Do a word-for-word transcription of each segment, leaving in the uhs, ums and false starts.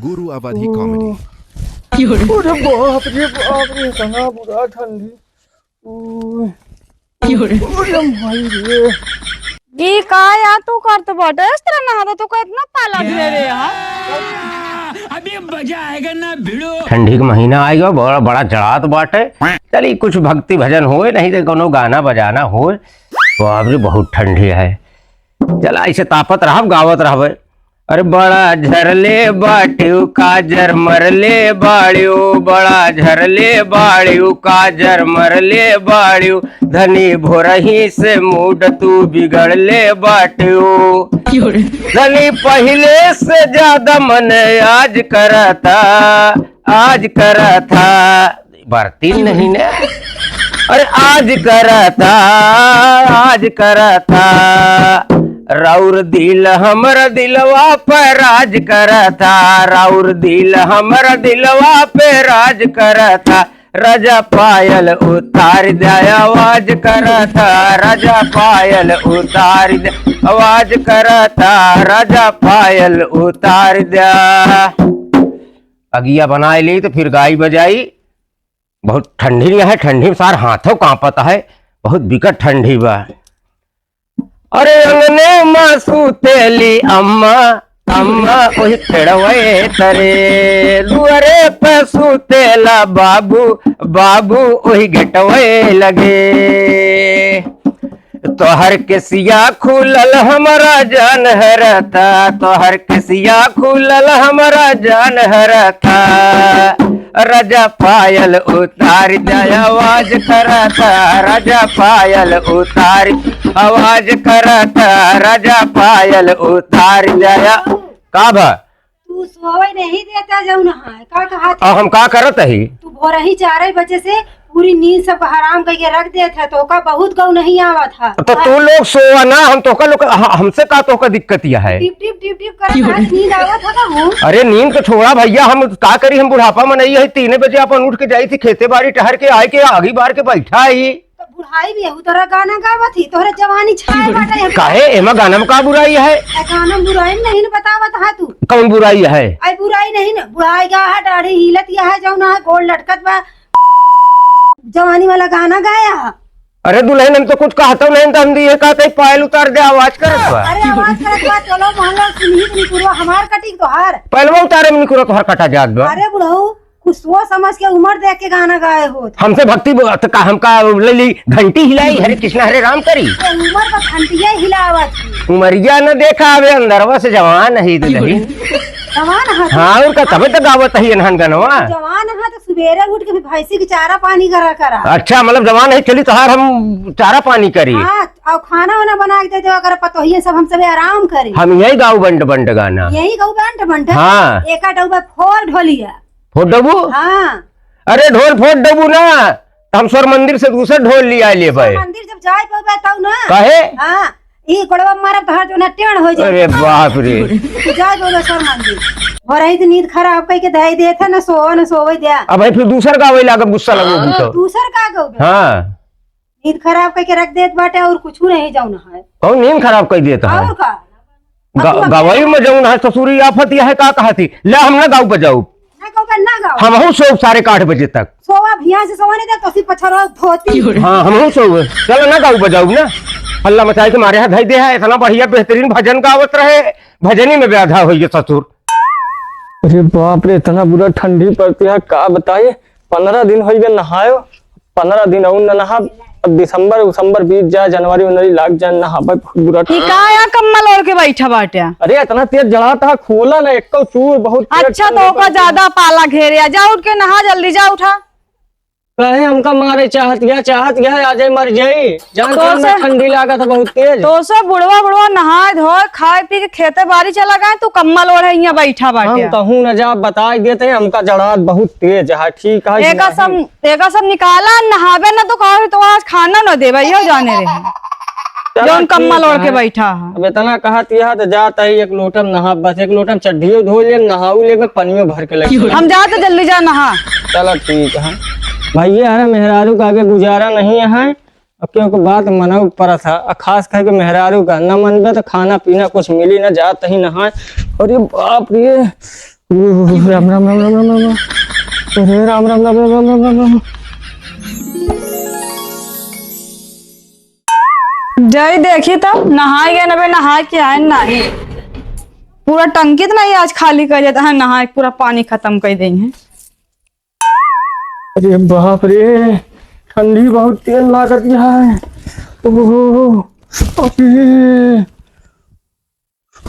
गुरु अवधी कॉमेडी। अरे बाप रे, बाप रे, इतना बुरा ठंडी। ओए। अरे माई रे। ई का यार तू करत बाटे? इस तरह नहाता तो कितना पाला घेरे यार। अभी मजा आएगा ना भिड़ो। ठंडी के महीना आइगा, बड़ा, बड़ा जड़ात बाटे। चली कुछ भक्ति भजन होए, नहीं तो कोनो गाना बजाना होए। बाप रे, बहुत ठंडी है। चला, ऐसे तापत रहब, गावत रहबे। अरे बड़ा झरले बाट्यू, काजर मरले बाड़्यू, बड़ा झरले बाड़्यू, काजर मरले बाड़्यू, धनी भोरही से मूड तू बिगड़ले बाट्यू। क्यों रे? धनी पहिले से ज्यादा मन आज करता, आज करता। बरतीन नहीं ने। अरे आज करता, आज करता, राउर दिल हमर दिलवा पे राज करता, राउर दिल हमर दिलवा पे राज करता। राजा पायल उतार द्या, आवाज करता, राजा पायल उतार द्या, आवाज करता, राजा पायल उतार द्या। अगिया बनाए ली तो फिर गाई बजाई। बहुत ठंडी नहीं है, ठंडी में सार हाथों कांपत है, बहुत बिकट ठंडी बा। अरे अंगने मा सूतेली अम्मा, अम्मा ओही पेड़वे तरे, दुआरे पे सूतेला बाबू, बाबू ओही गेटवे लगे। तोहर केसिया खुलल हमरा जान हरता, तोहर केसिया खुलल हमरा जान हरता। राजा पायल उतार द्या, आवाज करता, राजा पायल उतार, आवाज करता, राजा पायल उतार द्या। का भा? तू सोवे नहीं देता जौन है, का कहा आ, था? हम का करत ही? तू भोरही चार बजे से पूरी नींद सब हराम कइके रख देत है, तोहका बहुत गौ नहीं आवत है। तो तू लोग सोवा ना, हम तोहका लोग, ह-, हमसे का तोहका दिक्कत यह है? टिप टिप टिप टिप करत है, नींद आवत है का हूँ? अरे नींद तो छोड़ा भैया, हम का करी, हम बुढ़ापा में नहीं है, तीन बजे अपन उठ के जाई थी खेते बाड़ी टहर के, आए के आगी बार के बैठा ही। तो बुढ़ाई भी है, तोरा गाना गावत ही, तोहरे जवानी छाए बाटे। काहे, एमा गाना में का बुराई है? ए, गाना में बुराई नहीं न बतावत हा तू। कौन बुराई है? आई बुराई नहीं न, बुढ़ाई गा है, दाढ़ी हिलत या है, जौन है, गोड़ लटकत बा, जवानी वाला गाना गाया। अरे दुल्हन, हम तो कुछ कहतो नहीं, तो हम दिए का कहीं पायल उतार दे, आवाज करत बा। अरे आवाज करत बा, चलो मोहल्ला सुनही निकुरवा हमार कटी तोहार। पहलवा उतारे में निकुरवा तोहार कटा जात बा। अरे बुढ़ऊ, कुछ सोच समझ के उम्र देख के गाना गाए होत। हमसे भक्ति ब-, त का हम का ले ली, घंटी हिलाई, हरे कृष्णा हरे राम करी? ये उम्र का घंटिया हिलावत ही। उमरिया न देखा, अबे अंदरवा से जवान है दुल्हन। जवान है तू। हाँ, उनका तबे तो गावत ही एनहन गनवा। जवान है तो सुबेरे उठ के भी भैंसी के चारा पानी करा करा। अच्छा, मतलब जवान है, चली तोहार हम चारा पानी करी। हाँ, और खाना वाना बना के दे देवा कर, पतोहिए सब हम सबे आराम करी। हम यही गाऊ बंड बंड गाना। यही गाऊ बंड बंड? हाँ। एका डौबा फोर ढोलिया। फोर डबू? हाँ। अरे ढोल फोर डबू ना, तो हम स्वर मंदिर से दूसर ढोल लिया लेबे। मंदिर जब जाए पउबे तब ना। काहे? हाँ, ई गोड़वा मारब तो हाथ जोना टेढ़ हो जाए। अरे बाप रे। तू जाए पउबे स्वर मंदिर। भोरही तो नींद खराब कइके धई देत है, ना सोवा ना सोवे द्या। अब भाई फिर दूसर गावे लागब, गुस्सा लगो हाँ, तो। दूसर का गावे? हाँ। नींद खराब कइके रख देत बाटे और कुछ नहीं जौन है। कौन नींद खराब कइ देत है? और का? गा-, अब तू गवई में जौन है ससुरी आफत यह है, का कहत ही? ले हम ना गाऊ बजाऊ। ना गाऊ बा, ना गाऊ। हमहू सोब साढ़े आठ बजे तक। सोवा भिया से सोवा नहीं दे, तो सी पछरवा धोती। हाँ, हमहू सोब। चलो ना गाऊ बजाऊ ना। हल्ला मचाए के मारे है, धई दे है, इतना बढ़िया बेहतरीन भजन गावत रहे, भजनी में ब्याधा होइए ससुर। अरे बाप रे, इतना बुरा ठंडी पड़ती है, का बताई। पन्द्रह दिन होइ गए नहायो, पन्द्रह दिन और न नहा। अब दिसंबर उसंबर बीत जाए, जनवरी उनवरी लाग जाए, नहावे बहुत बुरा। ई का या कम्बल ओढ़ के बैठा बाटे? अरे इतना तेज जड़ात है, खोला ना एक्को चूर, बहुत तेज अच्छा, ठंडी तो ओका पड़ती है। ज्यादा पाला घेरे, जा उठ के नहा जल्दी, जा उठा। काहे हमका मारे चाहत गया, चाहत गया, आ जाए मर जाई। जान तो से ठंडी लागत है बहुत तेज। तो से बुढ़वा, बुढ़वा नहाए धोए, खाए पी के खेते बाड़ी चला गए, तू कम्बल ओढ़े यहाँ बैठा बाटे। हम कहूँ न जा, बताई देते हैं, हमका जड़ात बहुत तेज है, ठीक है कि एका नहीं? सब, एका सब निकाला, नहावे ना तो कहो तो आज खाना न देबे, यो जाने रहे। चलो जौन कम्बल ठीक ओढ़ के है। बैठा है। अब इतना कहत यह तो जात है, एक लोटम नहा, बस एक लोटम चड्ढियो धो ले, नहाऊ ले, पनियो भर के लगे। हम जाते जल्दी जा नहा। चलो ठीक है। भैया, अरे मेहरारू का आगे गुजारा नहीं है। अब क्योंकि बात मनऊ परत है, आ खास करके मेहरारू का, न मनबे तो खाना पीना कुछ मिली, न जात ही नहाए। अरे बाप रे, ओह, राम, राम, राम। अरे, राम, राम, राम। जय देखी तब, नहाए गए न बे, नहाए के आए नाही। पूरा टंकी त नाही आज खाली कर देता है, नहाए पूरा पानी खतम कर देइ हैं। अरे बाप रे, ठंडी बहुत तेज लागत है। ओह, अरे।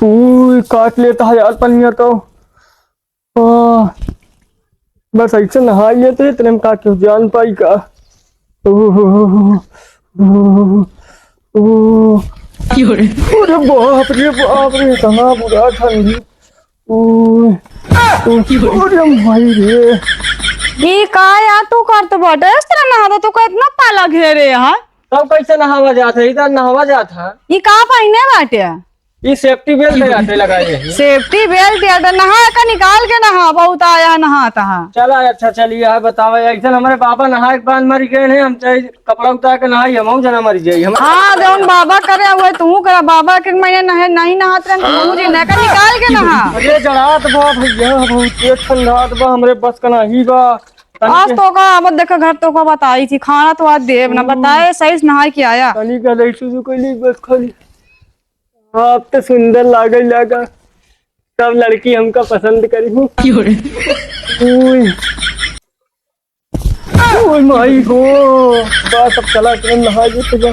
उई, काट लेता है यार पनिया तो। आ, बस ऐसे नहाई लेते, इतने में का केहू जान पाई का? ओह, ओह, ओह, ओह। क्यों रे? अरे बाप रे, बाप रे, इतना बुरा ठंडी। ओह, ओह, अरे माई रे। ई का यार तू करत बाटे? इस तरह नहाता तू का इतना पाला घेरे है? तब कैसे नहावा जात है? इधर नहावा जात है। ई का पहिने बाटे? ई safety belt है, आटे लगाए हैं। Safety belt या तो नहा का निकाल के नहा, बहुत आया नहाता है। चला, अच्छा, चलिए, आप बताओ, ऐसे हमारे बाबा नहाए के बाद मर गए हैं, हम चाहे कपड़ा उतार के नहाई, हम जना मर जाई। हम हाँ, जौन बाबा करे हुए तू करा, बाबा के महीने नहे, नहीं नहात रहे, तू जी नहा का निकाल के नहा। अरे जड़ात बा भैया, बहुत तेज ठंडात बा, हमरे बस का नाही बा। आज तो का, अब देखा घर तो का बताई थी, खाना तो आज देव ना, बताए सही से नहाए के आया। खाली का रही सुसु कोई नहीं, बस खाली। आप तो सुंदर लागल लागा, सब लड़की हमका पसंद करी हूँ। क्यों रे? ओए, ओए माई हो, बस अब चला तुरंत नहा लेते बा।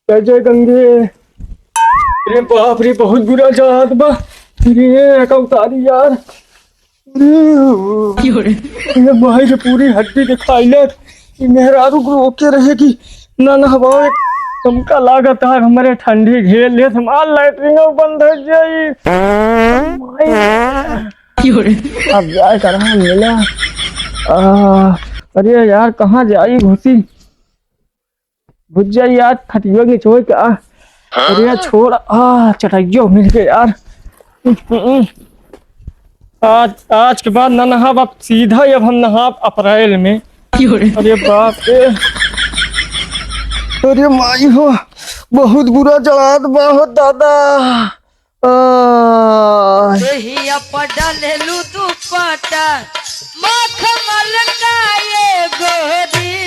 जय जय गंगे। अरे बाप रे, बहुत बुरा जात बा। अरे एका उतारी यार। अरे, क्यों रे? ये माई के पूरी हड्डी दिखाई ले। ये मेहरारू को रोके रहे कि ना नहवाओ, एक हमका लागत है हमरे ठंडी घेर ले, हमार लैट्रिन बंद हो जाई। माई। क्यों रे? अब जाए करा मेला। आ, अरे यार, कहाँ जाई घुसी? भुज्जा यार, खटियो निचोड़ के आ। अरे यार, छोड़, आ, चटैयो मिल गए यार। आज, आज के बाद ना नहाब, अब सीधा ही अब हम नहाब अप्रैल में। अरे बाप रे। अरे माई हो, बहुत बुरा जड़ात बा हो दादा। आ। देहिया पर डालेलू दुपट्टा, मखमल का ये गोरी।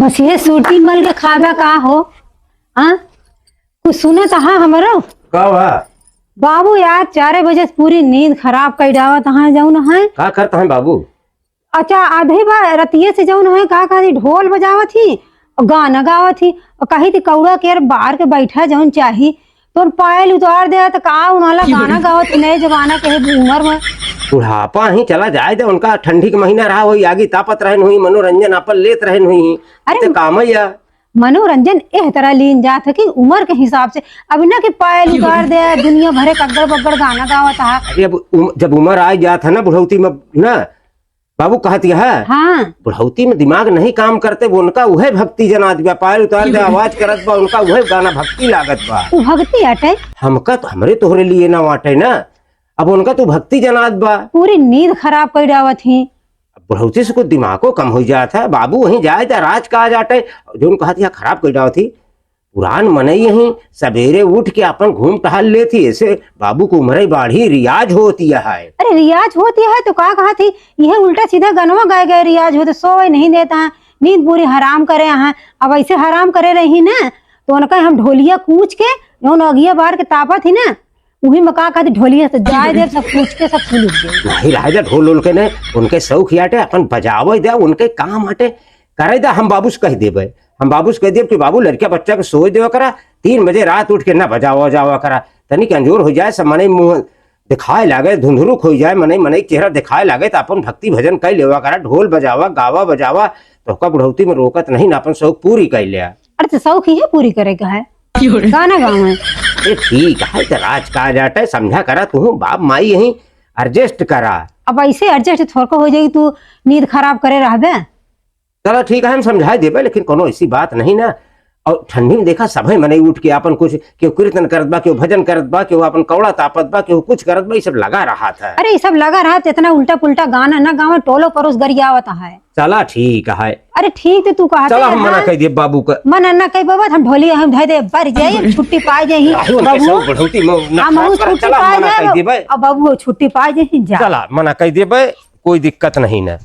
बस ये सूटी मल के खाबा का हो? हाँ? कुछ सुनत हा हमरो? का बा? बाबू यार, चारे बजे से पूरी नींद खराब कई डावत हा, जौन है। का करत हैं बाबू? अच्छा, आधे बा रतिये से जौन है, का कहती, ढोल बजावत ही और गाना गावत ही और कही थी, "कौड़ा के यार बाहर के बैठा जौन चाही, तो पायल उतार दे, तो का उनाला गाना गावत ही, नए जमाना के है उमर में।" बुढ़ापा ही चला जाए दे, उनका ठंडी के महीना रहा होई, आगी तापत रहन हुई, मनोरंजन आपन लेत रहन हुई, अरे तो काम है या। मनोरंजन एह तरह लीन जात है कि उमर के हिसाब से, अब ना कि पायल उतार दे, दुनिया भरे कग्गड़ बग्गड़ गाना गावत है। अरे अब उम-, जब उमर आ जात है ना बुढ़ौती में ना, बाबू कहत यह, हाँ। बुढ़ौती में दिमाग नहीं काम करते, वो उनका उहे भक्ति जनात बा, पायल उतार दे, आवाज करत बा, उनका उहे गाना भक्ति लागत बा। उ भक्ति अटे। हमका तो हमरे तोहरे लिए ना वाटे ना, अब उनका तो भक्ति जनात बा। पूरी नींद खराब कई डावत ही। अब बुढ़ौती से कुछ दिमागो कम हो जात है, बाबू वहीं जाए त राज का आ जाटे, जौन कहत यह खराब कई डावत ही। पुरान मनई ही सबेरे उठ के अपन घूम टहल लेत ही, ऐसे बाबू को उम्र बाढ़ी रियाज होती है। अरे रियाज होती है तो का कहत ही, यह उल्टा सीधा गनवा गाए गए रियाज होते, सोवे नहीं देता है, नींद पूरी हराम करे हैं। अब ऐसे हराम करे रही ना तो उनका हम ढोलिया कूच के जौन अगिया बार के तापत ही ना, उही में का कहती ढोलिया से जाए देब, सब पूछ के सब सुन लीजिए। नहीं रहे दे ढोल उल के ने, उनके शौक ही आटे, अपन बजावे दे, उनके काम आटे, करे दे। हम बाबू से कह देबे, हम बाबू से कह देब कि बाबू लड़का बच्चा के सोए देवा करा, तीन बजे रात उठ के ना बजावा जावा करा, तनिक अंजोर हो जाए, सब मनई मुंह दिखाए लागे, धुंधरुक हो जाए, मनई मनई के चेहरा दिखाए लागे, तो अपन भक्ति भजन कर लेवा करा, ढोल बजावा, गावा बजावा, तो का बुढ़ौती में रोकत नहीं ना, अपन शौक पूरी कर लिया। अरे तो शौक ही है पूरी करे का है। क्यों रे? गाना गावे। ए, ठीक है, तो राज का जाटे, समझा करा तू, बाप माई यहीं adjust करा। अब ऐसे adjust थोड़को हो जाई, तू नींद खराब करे रहबे। चला ठीक है, हम समझाई देबे, लेकिन कोनो ऐसी बात नहीं ना। और ठंडी में देखा, सभे मनई उठ के आपन कुछ, केहू कीर्तन करत बा, केहू भजन करत बा, केहू आपन कौड़ा तापत बा, केहू कुछ करत बा, ई सब लगा रहत है। अरे, ई सब लगा रहत, इतना उल्टा पुल्टा गाना ना गावा, टोलो परोस गरियावत है। चला, ठीक है। अरे, ठीक तो तू कहत चला, है, हम मना हाँ? कइ देब बाबू का। मना ना कइ बाबा, हम ढोली हम धइ देब, बर जाई, हम छुट्टी पाइ जाई। राहुल के बाबू, सब बढ़ौती में ना हम खराब कर, छुट्टी चला, हम पाइ मना जाई, कइ देबे। अब बाबू छुट्टी पाइ जाई, जा। चला, मना कइ देबे, कोई दिक्कत नहीं ना।